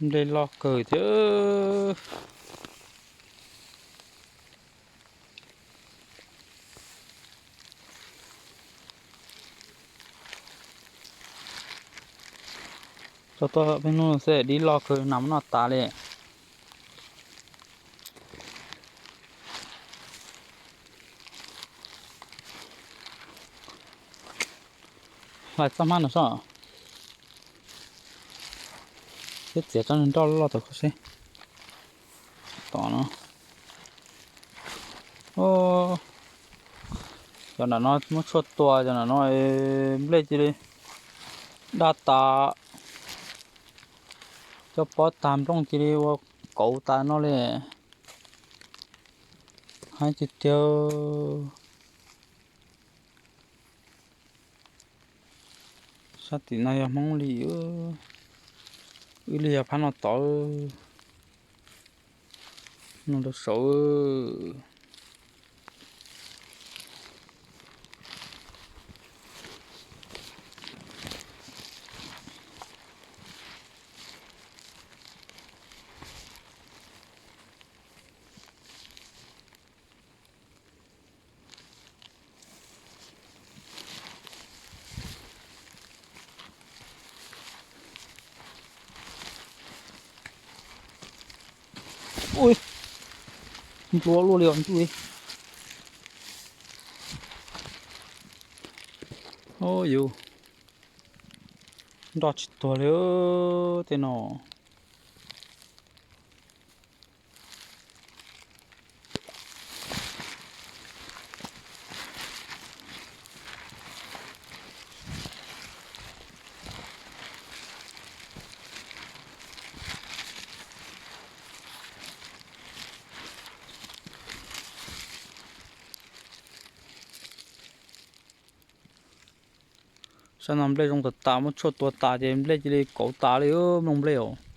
Nplej loj kawg thiab. Tso tuaj peb hnub xwb dib loj kawg, nas muab noj tas li. Hlais txoj hmab no sob. Thiab txiav tsob nroj loj tau kho seb. Tom no. Cov nram no muab tshuaj tua, cov nram no nplej cia li daj tas. Coj pob tag nplooj cia li ua kauv tas no li. Haib tiag tiag. Sab tim no yog Hmoob li, wb li yog phab no tod. No rau saud. Ui, nplua luaj li os ntuj. Yus nroj tsis tuag li tej no. Sab no nplej zoo tas tas, muab tshuaj tua tas ces nplej cia li kauv tas li, mloog nplej os.